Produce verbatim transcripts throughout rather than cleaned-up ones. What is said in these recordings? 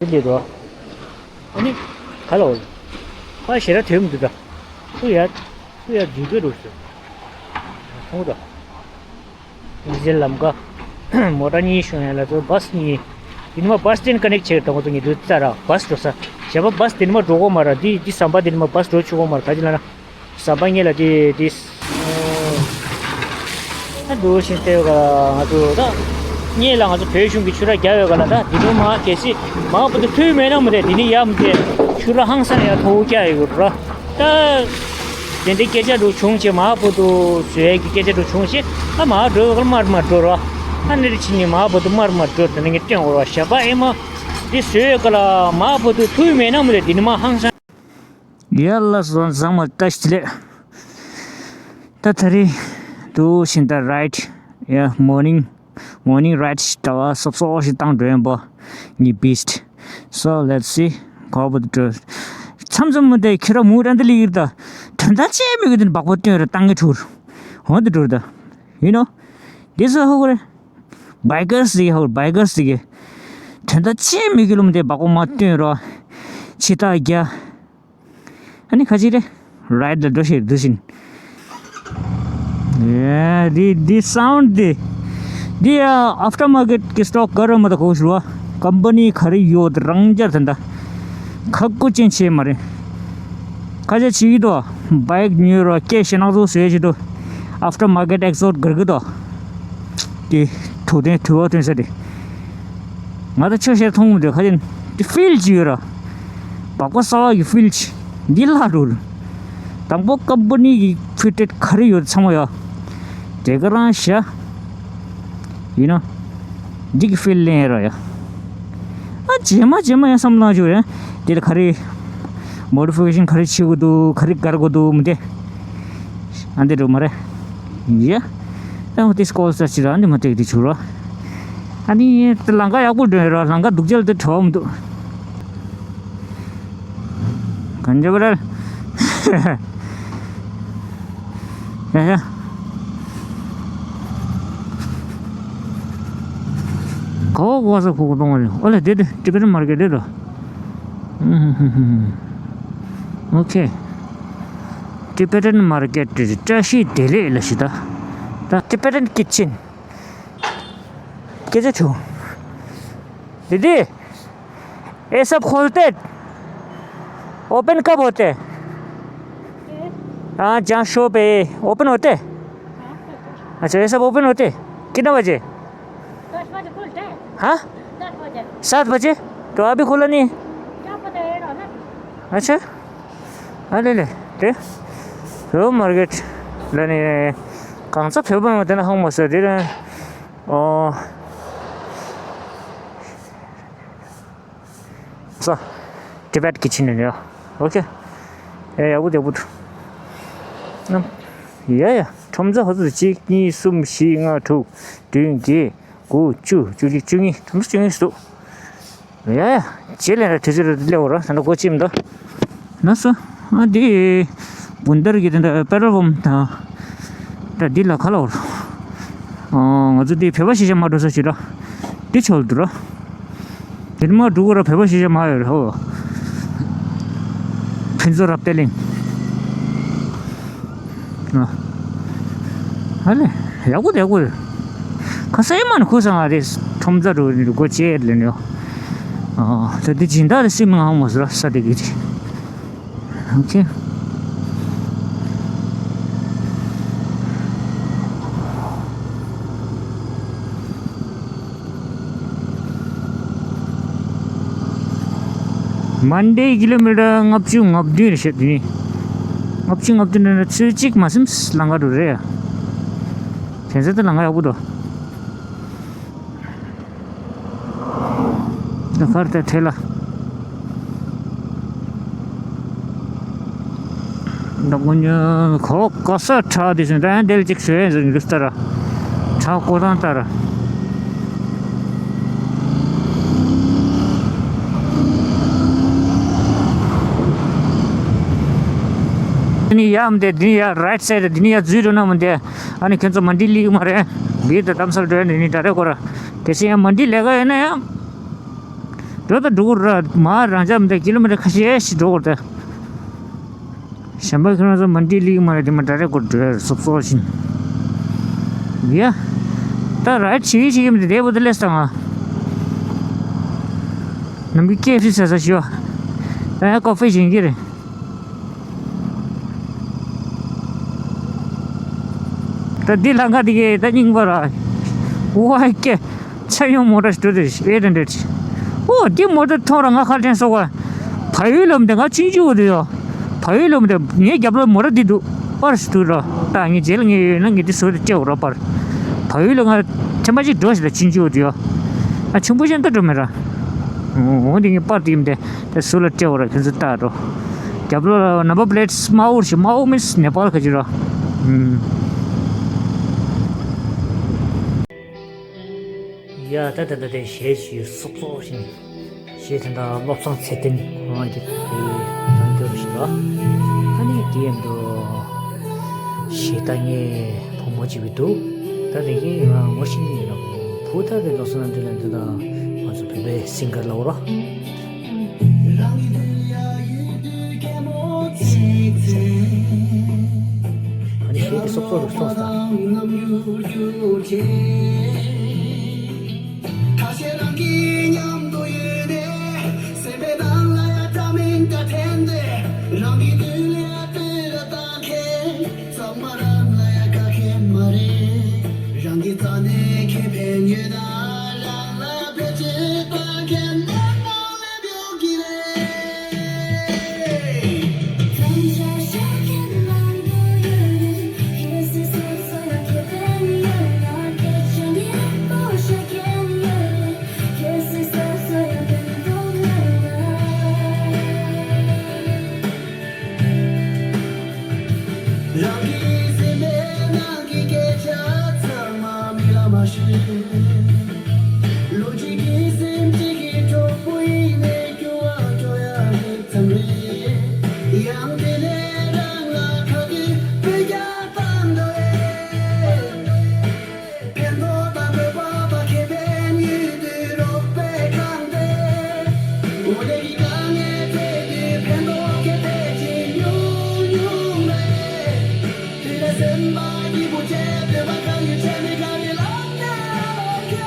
དེ་འདྲ་འགྲོ། ཨ་ནི། ག་ལ་འོ། ཕ་ཞེ་ར་དོན་མི་འདུག་ད། ཁོ་ཡ། ཁོ་ཡ་རྫུན་སྐད་འགྲོ་ཟེར། ཁོང་ད། ཉི་ཟེར་ལམ་ཀ། མོ་ཊ་གཉིས་ཤོང་ཡ་ལ་ཚོ་བཱས་གཉིས། དེ་ནི་མ་བཱས་སི་ཊེན་ཀ་ནེག་བྱེད་དང་ཁོ་ཚོ་གཉིས་འདུག་ཙ་ར་བཱས་འགྲོ་ས། ཞེ་པ་བཱས་དེ་ནི་མ་འགྲོ་གོ་མ་ར་འདི་འདི་ཟམ་པ་དེ་ནི་མ་བཱས་འགྲོ་ཆོག་གོ་མ་ར་ག་ཅི་ལ་ན། ཟམ་པ་ངེད་ལ་དེ་དེ། ད་འགྲོ་བཞིན་བལྟས་ཡོད་ག་ལ་ང་ཚོ་ད། ངེད་ལ་ང་ཚོ་བོད་གཞུང་གི་ཆུ་ར་རྒྱག་ཡོད་ག་ལ་ད་དེ་ཚོ་མ་གལ་སྲིད་མ་བུ་དུ་ཐུག་མེད་ན་མི་དེ་དེ་ནི་ཡ་མི་དེ་ཆུ་ར་ཧང་སང་ཡ་ཐོག་རྒྱག་ཡོད་ར་ད། དེ་འདྲའི་སྐད་ཆ་འགྲོ་བྱུང་ཆེ་མ་བུ་དུ་བཟོས་ཡ་གི་སྐད་ཆ་འགྲོ་བྱུང་ཆེ་ཨ་མ་འགྲོ་ཡོད་ག་ལ་མར་མར་འགྲོ་ར་ཨ་ནི་རེ་ཕྱི་ནི་མ་བུ་དུ་མར་མར་འགྲོ་དེ་ནི་ངས་སྟོན་གོ་ར་ཞབས་པ་ཨེ་མ་དེ་བཟོས་ཡོད་ག་ལ་མ་བུ་དུ་ཐུག་མེད་ན་མི་དེ་དེ་ནི་མ་ཧང་སང་། ཡ་ལ་སོང་ཚང་མ་བཀྲ་ཤིས་བདེ་ལེགས། ད་ད་རེས་འདུག་བཞིན་ད་རའེ་ཌི་ཡ་མོར་ནིང་མོར་ནིང་རའེ་ཌི་ཞིག་ད་བ་སོབ་སོབ་ཞིག་བཏང་འགྲོ་ཡིན་པ་ངའི་བིས་ཊི། So let's see ག་བ་དུ་འགྲོ། མཚམས་མཚམས་མི་དེ་ཁྱེད་ར་མུ་ར་འདི་ལི་ཡིར་ད་དོན་དག་ཅེས་མི་གི་དེ་སྦག་པོ་སྟོན་ར་བཏང་གི་འཁྲུར་འོ་འདི་འགྲོ་ད་ཡིན་ནོ། འདི་ཚོ་ཧོ་གོ་རེ། བའི་ཀར་སི་ཧོ་བའི་ཀར་སི་གི་དོན་དག་ཅེས་མི་གི་ལུམ་དེ་སྦག་པོ་མ་སྟོན་ར་ཕྱི་ཐག་རྒྱ། ཨ་ནི་ཁ་ཅིག་རེད། རའེ་ཌི་ལ་འགྲོ་ཤེས་འདུག་བཞིན། ཡེ་འདི་འདི་སའུན་ཌི་འདི། འདི་ཡ་ཨབ་ཊར་མར་ཀེཊ་གི་སི་ཊོག་ག་རེ་མ་ད་གོ་ཤུ་བ། ཀམ་པ་ནི་ག་རེ་ཡོད་རང་རྒྱལ་དེ་འདྲ། ཁག་པོ་ཅན་བྱེད་མ་རེད། ཁ་ཆེ་བྱེད་ཀྱི་འདུག་བའིག་ཉོས་རོགས་སྐད་ཤེས་ནག་ཚོ་བཟོས་བྱེད་འདུག་ཨབ་ཊར་མར་ཀེཊ་ཨེག་ཟོ་ཊི་གར་གི་འདུག་དེ་དུ་ཐོན་དུ་བ་ཐོན་ས་དེ། ང་ད་ཆོས་བཤད་མཐོང་མི་འདུག་ཁ་ཅན་དེ་ཕིལ་ཅིག་ཡོད་ར། སྦག་པ་གསར་བ་གི་ཕིལ་ཅིག་འདི་ལྷག་འགྲོ་རུ། དང་པོ་ཀམ་པ་ནི་གི་ཕི་ཊེད་ག་རེ་ཡོད་ཚང་མ་ཡོད། དེ་ག་རང་བཞག་ཡིན་ནོ། འདི་གི་ཕིལ་ལེན་ཡ་ར་ཡ། ཨ་རྗེས་མ་རྗེས་མ་ཡང་བསམ་བློ་བཏང་ཆོག་རེད། དེ་ལ་ག་རེ། མོ་ཌི་ཕི་ཀེ་ཤན་ག་རེ་བྱེད་དགོས་འདུག་ག་རེ་དགར་དགོས་འདུག་མི་དེ། ཨ་འདི་འགྲོ་མ་རེད། ཡ། ཨ་འོ་དེ་སྐོར་ལ་ཅི་ར་འདི་མ་སྟེགས་དེ་བྱུག་ར། ཨ་ནི་དེ་ལམ་ཁ་ཡག་པོ་འགྲོ་ཡོད་ར་ལམ་ཁ་སྡུག་ཅག་དེ་བྲོ་བ་མི་འདུག་གང་བྱེད་པ་རེད། ཡ་ཡ། གོ་གོ་ས་ཁོ་གོ་གཏོང་བ་རེད། ཨོ་ལེ་དེ་དེ་ཊི་བེ་ཊན་མར་ཀེཊ་དེ་དོ། ཨོ་ཁེ། ཊི་བེ་ཊན་མར་ཀེཊ་དེ་བཀྲ་ཤིས་བདེ་ལེགས་ལ་ཞུ་ད། ད་ཊི་བེ་ཊན་ཀི་ཆན། སྐད་ཆ་བྱུང་། དེ་དེ། ये सब खोलते? ओपन कब होते? हाँ, जहाँ शॉप है, ओपन होते? अच्छा, ये सब ओपन होते? कितना बजे? दस बजे खुलते हैं। हाँ? दस बजे। सात बजे? तो अभी खुला नहीं है। क्या पता है, रौनक? अच्छा। ཨ་ལེ་ལེ། དེ། བོད་མར་ཀེཊ་ལ་ནི། གང་ཚ་བོད་པ་མ་དེ་ན་ཧང་མ་སོ་དེ་ན། ཨོ། ས། ཊི་བེཊ་ཀི་ཆན་ནི་ཡ། ཨོ་ཁེ། ཨེ་ཡག་པོ་འདུག་ཡག་པོ་འདུག་ཨམ། ཡ་ཡ། ཁྲོམ་ས་ཧོ་ཚོ་གཅིག་གཉིས་གསུམ་བཞི་ལྔ་དྲུག་བདུན་བརྒྱད་དགུ་བཅུ་བཅུ་གཅིག་བཅུ་གཉིས་ཁྲོམ་ས་བཅུ་གཉིས་སུ་འདུག་ཡ་ཡ། རྗེས་ལས་ར་དུས་ཚོད་ར་སླེབས་འོ་ར་ད་ལྟ་སྒོ་ཕྱེ་མི་འདུག་ན་སོ། ཨ་འདི། བུན་དར་གྱི་དེ་འདྲ་པེ་ཊྲོལ་པམ་དང་། ད་འདི་ལ་ཁ་ལ་འོར། ཨོ་ང་ཚོ་འདི་བོད་པ་ཤེས་བྱ་མ་འགྲོ་ས་ཞིག་ར། འདི་ཆོལ་འདུག་ར། དེ་མ་འགྲོ་གོ་ར་བོད་པ་ཤེས་བྱ་མ་ཡོད་ར་ཧོ། ཕུན་ཚོགས་རབ་བརྟན་གླིང་། ཨ་ལེ། ཡག་པོ་ཡག་པོ། ཁ་སེ་མ་ནི་ཁུ་སང་ཨ་རེ་ཁྲོམ་རྩ་རུ་རུ་གོ་ཅེ་ལེ་ནི། ཨ་ད་དེ་སྦྱིན་བདག་རེ་སེ་མ་ཧང་མོ་སུ་ར་ས་དེ་གི་ཅི། ཨོ་ཁེ། མན་ཌེ་ཀི་ལོ་མི་ཊར་ལྔ་བཅུ་ང་བདུན་རེད་ཤག་དེ་ནི། ལྔ་བཅུ་ང་བདུན་རེད་ན་ཚོད་གཅིག་མ་ཟིན་ལམ་ཁ་འགྲོ་རེད་ཡ། དེ་ཚོ་ད་ལམ་ཁ་ཡག་པོ་འདུག་ད་གར་དེ་ཐེ་ལ། ད་དགོན་ཁོ་ག་ས་ཁྲག་དེ་བཞིན་རང་དེ་ལ་ཅིག་བཟོས་ཟེར་འདུག་ལྟ་ར། ཁྲག་ཀོ་ཐང་ལྟ་ར། འདི་ནི་ཡར་མི་འདེད། འདི་ནི་ཡར་རའིཊ་སའིཌ། འདི་ནི་ཡར་འཛུལ་འགྲོ་ན་མི་འདེད། ཨ་ནི་ཁྱེད་ཚོ་མན་ཌི་སླེབས་ཀྱི་མ་རེད། འདི་ད་དྷ་རམ་ས་ལ་འགྲོ་ཡ་འདི་ནི་ད་རེས་ཁོ་ར། གལ་སྲིད་ཡང་མན་ཌི་ལས་ཀ་ཡོད་ན་ཡང་། འགྲོ་ད་འགྲོ་གི་ར་མ་རང་འཇགས་མི་འདྲ་ཀི་ལོ་མི་ཊར་ཁ་ཤས་ཤིག་འགྲོ་གི་ར་ད། གཞན་པ་ཁྱོད་རང་ཚོ་མ་འགྲིག་ལིག་མ་རེད་དེ་མ་འདྲ་རེད་གོ་འགྲོ་ཡ་སོབ་སོབ་བཞིན། ཡ། ད་ར་ཆི་གི་ཆི་གི་མི་འདྲ་བོ་ད་ལས་སང་ང་། ནམ་གི་ཀེ་ཨེཕ་སི་ཟ་ས་ཞུ། ད་ཡ་ཀོ་ཧྥི་བཞིན་གི་རེད། ད་འདི་ལྷ་ཁང་འདི་གའི་ད་རྙིང་པ་ར། ཝའི་ཀེ། ཆ་ཡོང་མོ་ཊ་ཞིག་འགྲོ་དེ་ཨེ་ཏན་ཏན། ཨོ་འདི་མོ་ཊ་མཐོང་ར་ང་ཁ་ལྟན་སོགས་པ། བ་ཡུལ་ལོམ་དེ་ང་ཆུང་ཆུང་འོ་དེ་ཡོ། བ་ཡུལ་ལོམ་དེ་ངའི་རྒྱབ་ལོ་མོ་ཊ་འདི་འདུག་པར་ཞིག་འདུག་ར། ད་ངའི་རྗེས་ལ་ངའི་ཡོད་ན་ངའི་འདི་བཟོ་དེ་སྤྲད་འོ་ར་པར། བ་ཡུལ་ལོ་ང་ཐེངས་མ་གཅིག་འགྲོ་ཞིག་ད་ཆུང་ཆུང་འོ་དེ་ཡོ། ང་ཆུང་པོ་ཞིག་ད་འགྲོ་མེད་ར། འོ་འདི་ངའི་པར་དེ་ཡིན་དེ། དེ་སུ་ལ་སྤྲད་འོ་ར་ཁྱོད་ཚོ་ལྟ་འགྲོ། རྒྱབ་ལོགས་ལ་ནམ་བར་པི་ལེ་ཊི་དམར་པོ་ཞིག་དམར་པོ་མིན་ནེ་པཱལ་ག་ཅིག་ར། ཨུམ། ཡ་ད་ད་ད་དེ་གཞས་ཞུས་སོབ་སོབ་ཤིང་གཞས་དེ་འདྲ་བློ་བཟང་ཚེ་བརྟན་ཁོ་རང་གི་དེ་གཏམ་རྒྱུད་ཞིག་ལ། ཨ་ནི་དེ་ཡིན་དུ་གཞས་ལྟ་མཁན་བུ་མོ་གཅིག་པུ་འདུག་ད་དེ་གིན་ང་ངོ་ཤེས་ཡིན་ལ་བུ་ད་དེ་ལོ་སོ་ན་འདི་ལ་འདི་ལ་ང་ཚོ་བོད་པའི་སིང་གར་ལ་འོ་ར། ཨ་ནི་ཞེས་ཀྱི་སོབ་སོབ་རུ་སོང་ས། རང་གི་སེམས་པའི་ནང་གི་སྐད་ཆ་ཚང་མ་མི་ལ་མ་ཤོད། ལོ་གཅིག་གི་སེམས་གཅིག་གི་གྲོགས་པོ་ཡིན་ནས་སྐྱོ་བ་སྐྱོ་ཡ་རིག་ཙམ་རེད། ཡང་དེ་ནས་རང་ལ་ཁ་གི་དཔེ་རྒྱག་བཏང་འདོད། ཕན་ཐོགས་དང་བོད་པ་དང་ཁེ་ཕན་ཡོད་དུས་རོགས་པའི་ཁང་དེ། འོ་ལེ་གི་དཀའ་ངལ་འཕྲད་དུས་ཕན་ཐོགས་ཁེ་ཕན་ཅིག་ཉུང་ཉུང་རེད། དེ་ལས་སེམས་པ་སྐྱིད་པོ་བྱས་བོད་པ་གང་ཡོད་བྱས་ནས་ག་རེ་ལབ་ན་ཨོ་ཁེ།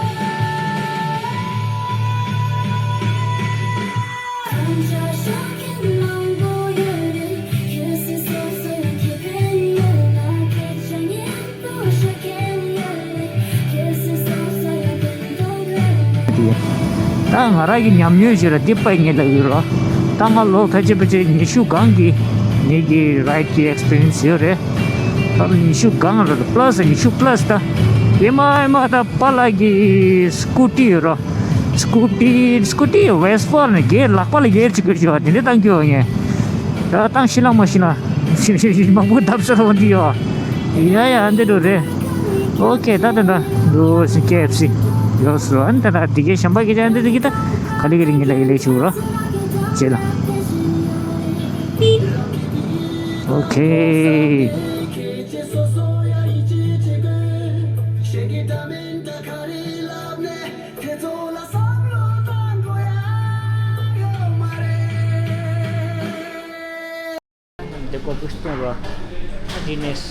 ད་ང་རང་གི་ཉམས་མྱོང་ཞིག་ལ་འདི་པའི་ངེད་ལ་ཡོད་རོ། ད་ང་ལོ་ཕལ་ཆེར་ཕལ་ཆེར་ཉི་ཤུ་སྒང་གི་ངེད་ཀྱི་རའིཌ་ཀྱི་ཨེགས་པི་རི་ཡན་སི་ཡོད་རེད། ད་ལོ་ཉི་ཤུ་སྒང་རེད་པ་ལ་སི་ཉི་ཤུ་པ་ལ་སི་ད། ཡེ་མ་ཡེ་མ་ད་པཱ་ལགས་ཀྱི་སི་ཀུ་ཊི་ཡོད་རོ། སི་ཀུ་ཊི་སི་ཀུ་ཊི་ཝེ་སི་པཱ་ལ་ནས་སྒེར་ལག་པ་ལ་སྒེར་གཅིག་གི་ཞོ་དེ་འདྲ་བཏང་རྒྱུ་ཡོད་ངས། ད་བཏང་ཤི་ལ་མ་ཤི་ལ། མང་པོ་བརྡབ་ས་རོ་འདི་ཡོད། ཡ་ཡ་འདི་འགྲོ་རེད། ཨོ་ཁེ་ད་ད་ད་འགྲོ་སི་ཀེ་ཨེཕ་སི་ཡོད་སོ་ཨ་ད་ད་འདི་གའི་ཞམ་པ་གི་ཅན་འདི་གི་ད་ག་ལེ་གི་རིང་གི་ལ་གི་ལེ་ཆུ་རོ། ཅེ་ལ། ཨོ་ཁེ། དེ་ཀོ་ཕི་སྟོང་ར། ཨ་དེ་ནས་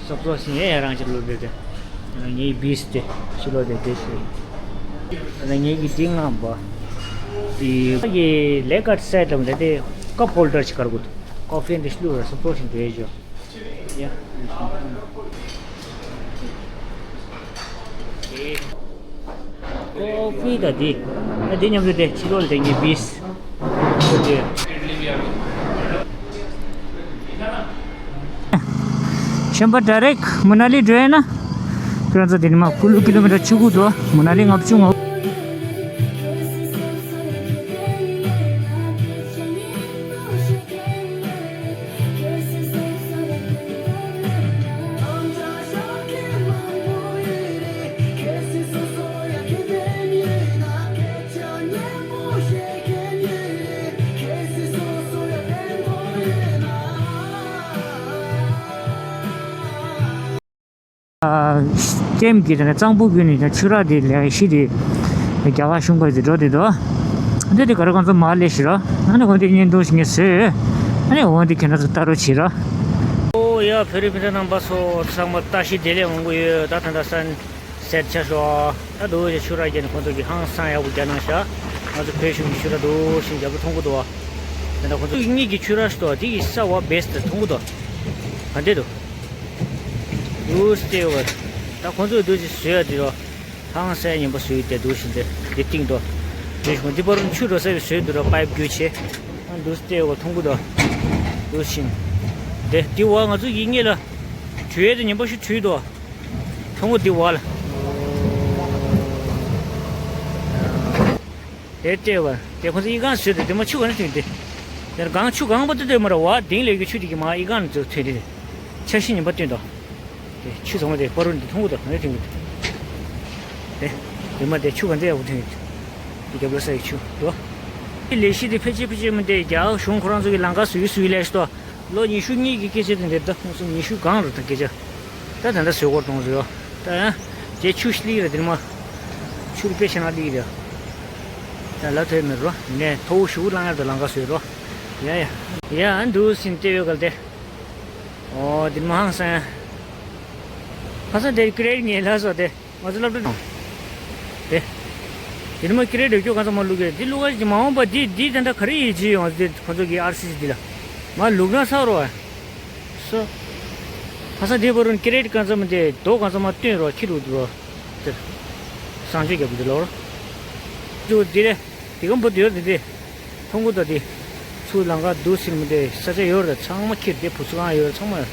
སོབ་སོབ་ཞིག་ཡང་ཡང་རང་ཅིག་ལོ་དེ་དེ། ངའི་བིས་དེ་ཕྱི་ལོ་དེ་དེ་ཞིག་ཨ་ངའི་གི་དེ་ངང་པ། དེ་གི་ལེ་ཀ་སེ་ཊི་ལ་དེ་དེ་ཀབ་ཧོལ་ཌར་ཞིག་གར་དགོས། ཀོ་ཕི་འདི་ཤི་ལུ་ར་སོབ་སོབ་ཞིག་དེ་ཞོ། ཡ། ཀོ་ཕི་ད་དེ། ཨ་དེ་མཉམ་དུ་དེ་ཕྱི་ལོགས་ལ་དེ་ངའི་བིས། གཞན་པ་ཌའི་རེག་མུ་ན་ལི་འགྲོ་ཡ་ན། ཁྱོད་རང་ཚོ་དེ་ནས་མ་ཀུ་ལུ་ཀི་ལོ་མི་ཊར་བཅུ་དགུ་འདུག་མུ་ན་ལི་ལྔ་བཅུ་ང་། ཀེམ་གྱི་དེ་ནས་གཙང་པོ་ཀུན་ནས་ཆུ་རགས་དེ་ལས་ཤི་དེ་རྒྱ་གར་གཞུང་གི་དེ་འགྲོ་དེ་དོ། འདི་དེ་ག་རེ་གང་ཚོ་མ་ལས་ཤི་ར། ཨ་ནི་འོན་ཏེ་བརྙན་ཐུང་ཞིག་ངས་བཟོས། ཨ་ནི་འོན་ཏེ་ཁྱེད་རང་ཚོ་ལྟ་རོགས་བྱེད་ར། ཨོ་ཡ། བོད་རིགས་སྤུན་ཟླ་རྣམ་པ་ཚོ་ཚང་མ་བཀྲ་ཤིས་བདེ་ལེགས་འོང་གི་ཡོད། ད་ད་ལྟ་སན་སེཊ་ཆགས་ཤོག་ད་འདུག་སེ་ཆུ་རགས་བརྒྱབ་ནས་ཁོང་ཚོ་གིས་ཧང་སང་ཡག་པོ་རྒྱག་གནང་ཤག་ང་ཚོ་བོད་གཞུང་གི་ཆུ་རགས་འདུག་སེ་རྒྱབ་ལ་མཐོང་གི་འདུག་བ། དེ་འདྲ་ཁོང་ཚོ་གཉིས་ཀྱི་ཆུ་རགས་ཤིག་འདུག་དེ་གི་ས་བ་བེས་དེ་མཐོང་གི་འདུག་ག་འདྲ་འདུག་འདུག་སེ་ཡོད་པ། ད་ཁོང་ཚོས་འདུག་སེ་བཟོས་ཡ་དེ་རོ། ཧང་སང་ངན་པ་བཟོས་ཡོད་དེ་འདུག་སེ་འདི་འདི་སྟེང་དུ། རེ་ཞིག་འདི་པར་ཆུ་འགྲོ་ས་བཟོས་འདུག་ར། པའིབ་བརྒྱུད་བྱས། ཨ་འདུག་སེ་བལྟས་ཡོད་པ་མཐོང་གི་འདུག་འདུག་སེ་འདི་འདི་བ་ང་ཚོ་ཡིག་ངེས་ལ། བྲུས་ཡས་དེ་ངན་པ་ཞིག་བྲུས་འདུག་མཐོང་གི་འདི་བ་ལ། དེ་བལྟས་པ་དེ་ཁོ་ཚོ་ཡིག་གང་བཟོས་འདུག་དེ་མ་ཆུ་གང་ནས་ཐོན་དེ། དེར་གང་ཆུ་གང་པ་དེ་དེ་མ་ར་བ་དེང་ལས་ཀྱི་ཆུ་དེ་གི་མ་ཡིག་གང་ནས་ཚོ་ཐོན་དེ། འཆར་གཞི་ངན་པ་བཏོན་འདུག་དེ་ཆུ་ཚང་མ་དེ་པ་རུ་འདི་མཐོང་གི་འདུག་ང་ཡང་ཐོན་གི་འདུག་དེ་དེ་མ་དེ་ཆུ་གང་དེ་ཡག་པོ་ཐོན་གི་འདུག་དེ་རྒྱབ་ལ་ས་ཡི་ཆུ་འདུག་དེ་ལས་གཞི་དེ་ཕལ་ཆེར་ཕལ་ཆེར་མི་འདེ་རྒྱ་གཞུང་ཁོ་རང་ཚོ་གི་ལམ་ཁ་བཟོས་བཟོས་ལས་ཤི་ཏོ། ལོ་ཉི་ཤུ་གཉིས་ཀྱི་སྐད་ཆ་དེ་འདེབས་ད་ཁོང་ཚོ་ཉི་ཤུ་གང་རུ་དང་སྐད་ཆ། ད་ད་ལྟ་བཟོས་སྐོར་གཏོང་བཟོས་ཡོད། ད་ཡང་དེ་ཆུ་ཤི་ལི་ར་དེ་མ། ཆུ་རུ་དཔེ་ཆེ་ན་ལི་ར། ད་ལ་ཐོས་མེད་རོ་ནས་ཐོ་བོ་ཞུ་ལང་ཡར་དུ་ལམ་ཁ་བཟོས་རོ། ཡ་ཡ། ཡ་འདུག་སེ་བལྟས་ཡོད་གལ་ཏེ། ཨོ་དེ་མ་ཧང་སང་། ཧང་སང་དེ་ཀི་རེད་ངས་ལ་སོ་དེ། ང་ཚོ་སློབ་གྲྭ་ནང་། དེ། དེ་ནི་མ་ཀི་རེ་འགྲོ་རྒྱུ་གང་ཚང་མ་བླུག་གི་རེད། འདི་བླུག་ག་ཞིག་མ་འོངས་པ་འདི་འདི་ད་ལྟ་ག་རེ་ཡིན་གྱི་ཡོང་འདི་ཁོ་ཚོ་གི་ཨར་སི་སི་འདི་ལ། མ་བླུག་ན་ཚར་རོ། སོ། ཁ་སང་དེ་བར་རུ་ཀི་རེ་གང་ཚང་མ་དེ་རྡོ་གང་ཚང་མ་བཏོན་རོ་ཁྱི་རུ་འགྲོ། དེ། གསང་སྤྱོད་རྒྱབ་འདི་ལོར། ཅུ་འདི་རེད། དེ་གམ་བུ་དེ་ཡོད་དེ་དེ། མཐོང་གོ་ད་དེ། ཚུར་ལམ་ཁ་འདུག་ཟེར་མི་དེ་ས་ཆ་ཡོད་རེད། ཚང་མ་ཁྱེར་དེ་བུ་ཚུར་གང་ཡོད་རེད་ཚང་མ་ཡོད།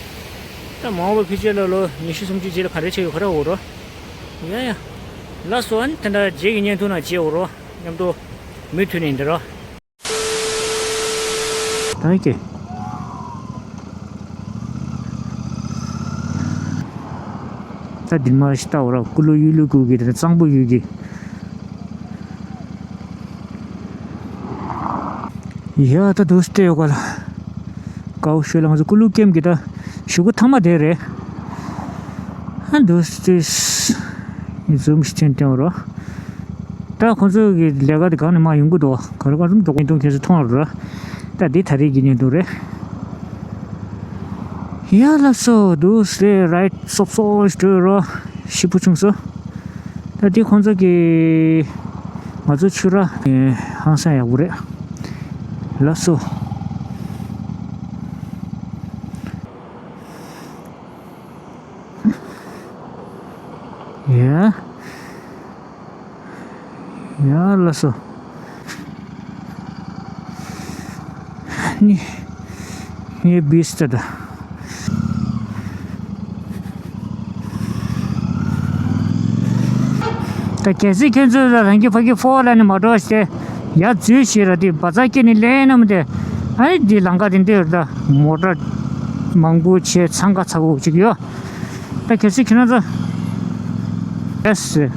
ད་མ་འོངས་པ་ཕི་ཆེ་ལ་ལོ་ཉི་ཤུ་སུམ་ཅུ་རྗེས་ལ་ག་རེ་བྱེད་ཡོད་ག་རེ་འོ་རོ། ཡ་ཡ། ལགས་སོ། ཨ་ནི་དེ་འདྲ་རྗེས་ཀྱི་བརྙན་ཐུང་ནང་མཇལ་འོ་རོ། མཉམ་དུ་མུ་མཐུད་ནས་འདི་རོ། ད་ཀྱེ། ད་འདི་མ་ཤི་ལྟ་འོ་རོ། ཀུ་ལུ་ཡུལ་ལུ་ཀུ་གི་དེ་གཙང་པོ་ཡུལ་གི། ཡ་ད་འདུག་སེ་བལྟས་ཡོད་ག་ལ། དཀའ་བོ་ཤོད་ལ་ང་ཚོ་ཀུ་ལུ་ཀེམ་གི་ད་གཞུག་གུ་ཐ་མ་དེ་རེད། ཨ་འདུག་སེ་ཟུམ་ཞིག་ཐོན་ཐོན་རོ། ད་ཁོང་ཚོ་གི་ལས་ཀ་དེ་གང་ནས་མ་ཡོང་གི་འདུག་ག་རེ་ག་རེ་འདུག་བརྙན་ཐུང་ཁྱེད་ཚོ་མཐོང་རོ། ད་འདི་ད་རེས་ཀྱི་བརྙན་ཐུང་རེད། ཡ་ལགས་སོ། འདུག་སེ་རའིཌ་སོབ་སོབ་ཞིག་སྤྲོད་རོ། ཞིབ་པོ་བྱུང་སོང་། ད་འདི་ཁོང་ཚོ་གི་ང་ཚོ་ཆུ་ར་ཧང་སང་ཡག་པོ་རེད། ལགས་སོ། ཡ། ཡ་ལགས་སོ། ནི། ངའི་བིས་ཏ་ད། ད་གལ་སྲིད་ཁྱེད་ཚོས་ད་རང་གི་ཕ་གི་ཕོ་ལ་ནི་མ་འགྲོ་ཞེས་ཡ་འཛུལ་ཞེས་ར་དེ་བ་ཚ་སྐྱེ་ནི་ལས་ན་མི་དེ་ཨ་ནི་འདི་ལམ་ཁ་དེ་འདི་ད་མོ་ཊ་མང་པོ་ཆེ་འཚང་ཁ་ཚ་པོ་ཅིག་ཡོད། ད་གལ་སྲིད་ཁྱེད་རང་ཚོ། ཨེ་སི།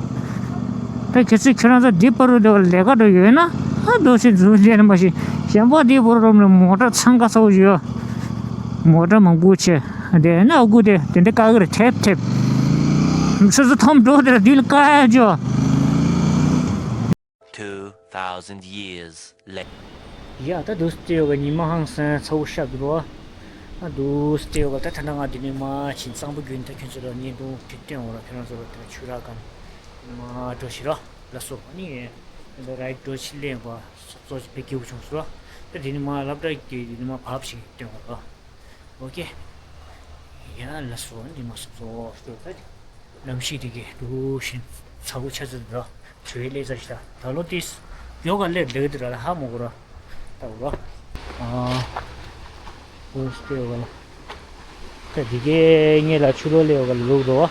ད་གལ་སྲིད་ཁྱེད་རང་ཚོ་འདི་པར་རུ་འདི་བ་ལས་ཀ་འགྲོ་ཡོད་ན། ཨ་འདུག་སེ་འཛུལ་ལེན་མ་ཤེས། གཞན་པ་འདི་པར་རུ་མོ་ཊ་འཚང་ཁ་ཚ་པོ་ཡོད། མོ་ཊ་མང་པོ་ཆེ། དེ་ན་ཨ་ཁུ་དེ་དེ་འདྲ་དཀའ་གི་རེད་ཐེབས་ཐེབས། སོ་སོ་མཐོང་འགྲོ་དེ་ར་འདི་ལ་དཀའ་ཡ་ཅོ། Two thousand years later. ཡ་ད་འདུག་སེ་ཡོད་པ་ཉི་མ་ཧང་སང་ཚ་པོ་ཤར་འདུག་རོ། ཨ་འདུག་སེ་ཡོད་པ་ད་ད་ལྟ་ང་འདི་ནས་མར་ཕྱིན་གཙང་པོ་བརྒྱུད་ད་ཁྱོད་ཚོ་ལ་བརྙན་ཐུང་ཁྱེད་སྟོན་འོང་ར། ཁྱོད་རང་ཚོ་ལ་དེ་ཆུ་རགས་སྒང་མར་འགྲོ་ཤི་རོ། ལགས་སོ། ཨ་ནི་ད་རའིཌ་འགྲོ་ཕྱི་ལེན་པ་སོབ་སོབ་ཅིག་དཔེ་སྐྱིད་པོ་བྱུང་སོང་རོ། ད་འདི་ནས་མར་སློབ་གྲྭ་གི་འདི་ནས་མར་བབས་ཤིག་སྟོན་འོང་རོ། ཨོ་ཀེ། ཡ་ལགས་སོ། འདི་མ་སོང་ཙང་ལྟོས་ད། གནམ་གཤིས་དེ་གས་འདུག་ཤིན་ཚ་པོ་ཆགས་ཚར་འདུག་ར། བྲོས་སླེབས་ཚར་ཤག་ད་ལོ་ཏིས་ཡོ་ག་སླེབས་འདུག་དེ་ར་ལ་ཧ་མ་གོ་ར། ད་འོ་ར། ཨ། འོ་སྟེ་འོ་ལ། ད་དེ་གས་ངས་ལ་ཆུ་ལོག་སླེབས་ཡོ་ག་ལ་ལུག་རོ།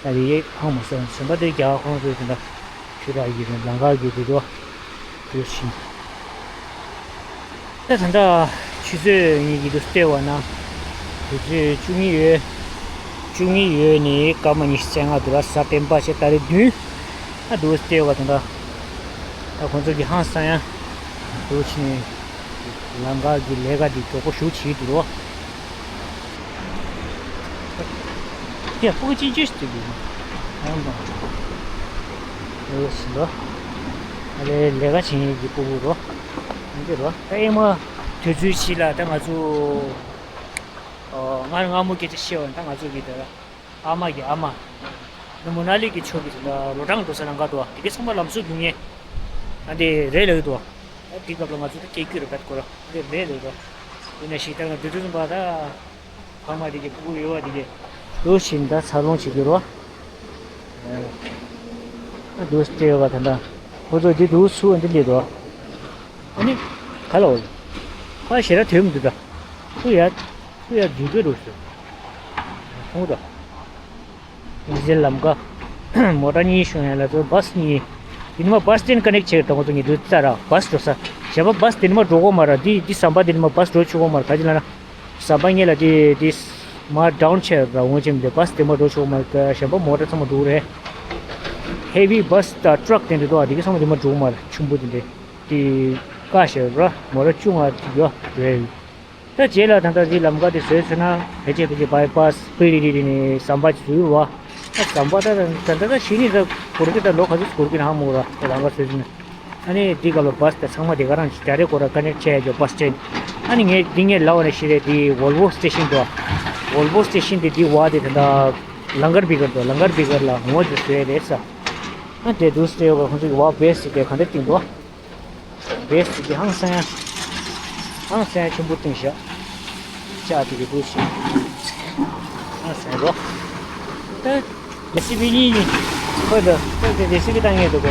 ད་དེ་གས་ཧ་མ་སོང་། སེམས་པ་དེ་རྒྱ་ཁོང་ཚོས་དེ་འདྲ་ཆུ་རགས་ཡིན་ནས་ལམ་ཁ་གི་དེ་འདྲ་འདུག་ཤིན། ད་ད་ལྟ་ཆུ་ཚོད་ཉིད་ཀྱི་དུ་སྟེར་བ་ན། དུས་ཚོད་བཅུ་གཉིས་ཡོད། བཅུ་གཉིས་ཡོད་ནི་སྐར་མ་ཉི་ཤུ་རྩ་ལྔ་འདུག་ར། གཟའ་སྤེན་པ་ཆེ་ཏ་རིག་བདུན། ཨ་འདུག་སྟེར་བ་དང་འདྲ། ད་ཁོང་ཚོ་གི་ཧང་སང་ཡང་འདུག་ཕྱིན་ནས་ལམ་ཁ་གི་ལས་ཀ་འདི་མགྱོགས་པོ་ཞུ་བྱེད་འདུག་རོ། ཡ་ཕུག་ཅི་ཅི་ཞིག་འདུག་ཡང་དང་། འོ་ཞིག་ལ། ལས་ལས་ཀ་བྱེད་མཁན་གྱི་སྤུ་གུ་རོ། འདི་རོ། ད་ཨེ་མ་དུས་ཚོད་ཕྱིས་ལ་ད་ང་ཚོ་ཨ་སྔར་སྔ་མོ་སྐད་ཆ་བཤད་པ་ད་ང་ཚོ་གི་ད་ཨ་མ་གི་ཨ་མ་ནི་མོ་ན་ལི་གི་ཕྱོགས་ཀྱི་ད་རོ་བྲང་འགྲོ་ས་ལམ་ཁ་འདུག་བ། དེ་གའི་ཚང་མ་ལམ་བཟོ་རྒྱུ་ངེས་ཨ་འདི་རེད་ལབ་ཀྱི་འདུག་བ། ཨ་དེ་སྐབས་ལ་ང་ཚོ་ད་སྐད་སྐྱོ་རུ་བད་སྐོར་ར་འདི་རེད་ལབ་ཀྱི་འདུག་ཡིན་ན་ཞིག་ད་ང་དུས་ཚོད་ཙམ་པ་ད། ཕ་མ་དེ་གི་སྤུ་གུ་ཡོད་པ་དེ་གི་ལོ་བཞིན་ད་འཚར་ལོངས་བྱེད་ཀྱི་རོ། ཨ་འདུག་སྟེ་ཡོད་པ་ད་ལྟ་ཁོ་ཚོ་འདི་འདུག་ཚུར་འདི་སླེབས་འདུག་ཨ་ནི་ག་ལ་འོ་ལ་ཕ་ཞེ་དྲག་དོན་མི་འདུག་ད་ཚུར་ཡ་ཚུར་ཡ་རྫུན་སྐད་འགྲོ་ཞོར་མཐོང་ད། འདི་ལམ་ཀ་མོ་ཊ་གཉིས་ཤོང་ཡ་ལ་ཚོ་བཱས་གཉིས། འདི་ནི་མ་བཱས་སི་ཊེན་ཀ་ནེག་བྱས་ད་ཁོ་ཚོ་ཉེ་དུས་རྩ་ར་བཱས་འགྲོ་ས་ཞེ་པ་བཱས་འདི་ནི་མ་འགྲོ་གོ་མ་ར། འདི་འདི་ཟམ་པ་འདི་ནི་མ་བཱས་འགྲོ་ཆོག་གོ་མ་ར་ག་ཅི་ལ་ན། ཟམ་པ་ངེད་ལ་དེ་དེ་མར་ཌའོན་ཆེ་ར་འོང་ཆེམ་དེ་བཱས་དེ་མ་འགྲོ་ཆོག་མ་གཞན་པ་མོ་ཊ་ཚང་མ་འགྲོ་རེད། ཧེ་བི་བཱས་དང་ཊྲག་དེ་འདྲ་འགྲོ་བ་དེ་གི་ཚང་མ་དེ་མ་འགྲོ་མ་རེད། ཆུང་པོ་དེ་འདྲ་དེ་ཀ་ཞེ་ར་མོ་ཊ་བཅུ་ལྔ་ཅིག་ཡོད་རེད། ད་རྗེས་ལ་ད་ལྟ་དེ་ལམ་ཀ་དེ་བཟོས་ཚར་ན་ཕལ་ཆེར་ཕལ་ཆེར་བཱའི་པཱས་པི་རི་རི་རི་ནས་ཟམ་པ་ཅིག་བཟོས་ཡོད་བ། ད་ཟམ་པ་ད་ད་ད་ད་གཞི་ནས་ད་འགོར་གི་ད་ལོ་ག་ཚོད་འགོར་གི་ཧ་མ་གོ་ར་ད་ལམ་ཀ་བཟོས་ཚར་ན། ཨ་ནི་འདི་ག་ལོ་བཱས་དེ་ཚང་མ་དེ་ག་རང་ཅིག་རྒྱ་རེ་སྐོར་ར་ཀ་ནེག་བྱས་ཡོད་བཱས་སི་ཊེན། ཨ་ནི་ངས་འདི་ངས་ལབ་པ་ནས་ཤེས་རེད། འདི་ཝོལ་ཝོ་སི་ཊེ་ཤན་འདུག་ཝོལ་ཝོ་སི་ཊེ་ཤན་དེ་འདི་བ་དེ་ད་ལྟ་ལང་གར་བི་གར་འདུག་ལང་གར་བི་གར་ལ་ངོ་དེ་བཟོས་རེད་ས། ཨ་དེ་འདུག་སེ་ཡོད་པ་ཁོང་ཚོ་གི་བ་བེ་སི་དེ་ག་འདྲ་བཏིང་འདུག་བེ་སི་དེ་ཧང་སང་ཧང་སང་ཆེན་པོ་བཏིང་ཤག་ཅག་དེ་གི་བུ་ཞིག་ཨ་ཟེར་རོ། ད་ཇེ་སི་བི་གཉིས་གཉིས་ཁོ་ད་ད་ཇེ་སི་བི་བཏང་ངེས་འདུག་གོ་